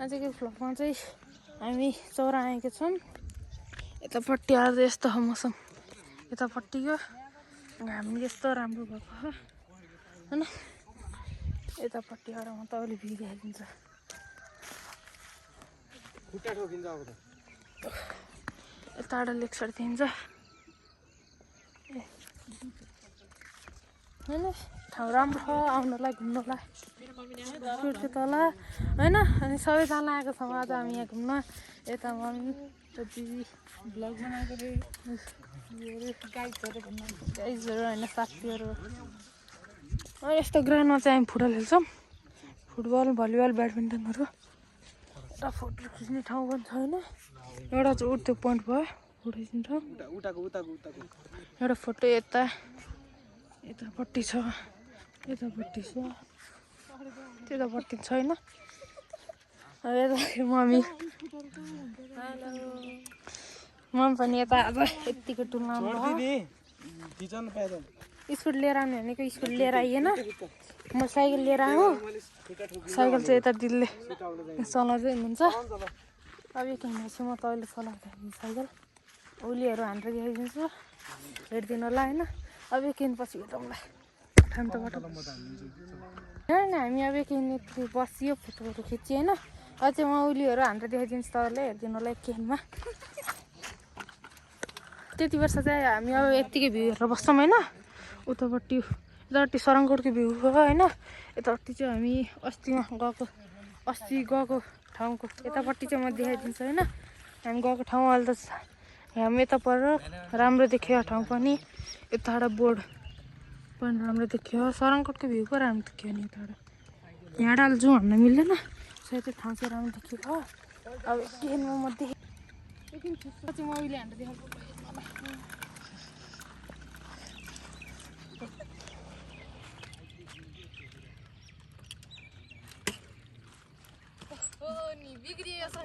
आजको भ्लगमा चाहिँ हामी चौरा आएका छौँ। यतापट्टि आज यस्तो मौसम, यतापट्टिको घाम यस्तो राम्रो भएको हो हैन। यतापट्टि आएर म तपाईँले भ्यू देखाइदिन्छ। खुट्टा ठोकिन्छ अब त। यताबाट लेक साइड देखिन्छ हैन। ठाउँ राम्रो छ आउनलाई, घुम्नलाई। सुर्खेत तल हैन। अनि सबैजना आएको छौँ आज हामी यहाँ घुम्न। यता मम्मी दिदी भ्लग बनाएको गाइजहरू होइन साथीहरू। यस्तो ग्राउन्डमा चाहिँ हामी फुटबल खेल्छौँ। फुटबल, भलिबल, ब्याडमिन्टनहरू। यता फोटो खिच्ने ठाउँ पनि छ होइन। एउटा चाहिँ उठ्यो पोइन्ट भयो फोटो खिच्ने ठाउँ। एउटा फोटो यतापट्टि छ, यतापट्टि छ, त्यतापट्टि छैन। यता मम्मी मम्मी पनि यता आज यत्तिको टुलमा स्कुट लिएर आउने भनेको स्कुट लिएर आइएन। म साइकल लिएर आऊ। साइकल चाहिँ यता दिदीले चलाउँदै हुनुहुन्छ। अब एकछिनपछि म तपाईँले चलाउँदा साइकल उलीहरू हानेर देखाइदिन्छु, हेरिदिनु होला होइन। अब एकछिनपछि भेटौँला ठान्त बाटो। होइन हामी अब एकछिन बसियो, फोटोहरू खिच्यो होइन। अझै म उलीहरू हानेर देखाइदिन्छु तपाईँले, हेरिदिनु होला एकछिनमा। त्यति वर्ष चाहिँ हामी अब यत्तिकै भ्यू हेरेर बस्छौँ होइन। उतापट्टि यतापट्टि सरङकोटको भ्यू हो होइन। यतापट्टि चाहिँ हामी अस्ति गएको ठाउँको यतापट्टि चाहिँ म देखाइदिन्छु होइन। हामी गएको ठाउँ अहिले त हामी यता पर राम्रो देखियो ठाउँ पनि। यताबाट बोर्ड पनि राम्रो देखियो, सरङकोटको भ्यू पो राम्रो देखियो नि यताबाट। यहाँ डाल जाउँ भन्न मिल्दैन, सायद त्यो ठाउँ चाहिँ राम्रो देखियो। अब एकछिनमा म एकछिन खिच्पछि म उहिले हान्दा देखाएको नि बिग्रियो छ।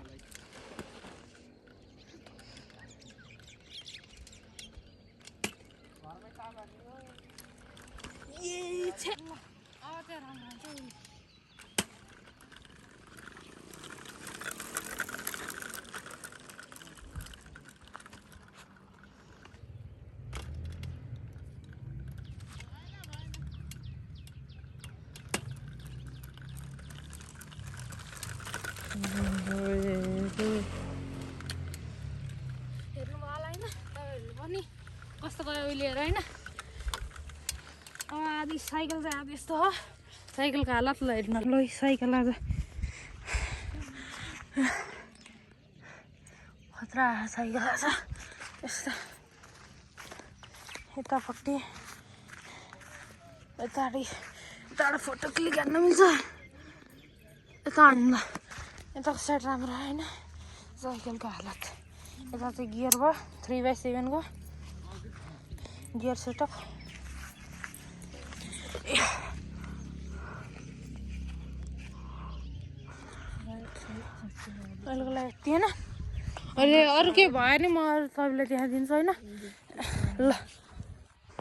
हेर्नु भयो होला होइन तपाईँहरू पनि कस्तो गयो उहिलेहरू होइन। अब आधी साइकल चाहिँ अब यस्तो हो, साइकलको हालत ल हेर्नु ल। साइकल आज खतरा साइकल आज यस्तो। यतापट्टि यताबाट फोटो क्लिक हान्न मिल्छ। यता हान्नु यताको साइड राम्रो होइन साइकलको हालत। यता चाहिँ गियर भयो 3x7 को गियर सेटअप। अहिलेको लागि यति होइन। अहिले अरू केही भयो नि म तपाईँलाई देखाइदिन्छु होइन। ल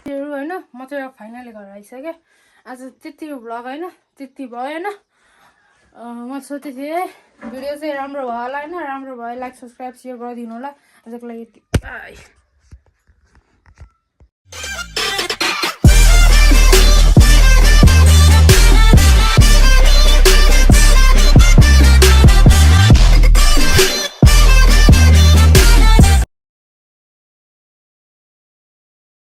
त्यो होइन म चाहिँ अब फाइनली घर आइसकेँ। आज त्यतिको भ्लग होइन, त्यति भयो होइन। म सोचेको थिएँ भिडियो चाहिँ राम्रो भयो होला होइन। राम्रो भयो, लाइक सब्सक्राइब सेयर गरिदिनु होला। आजको लागि यति।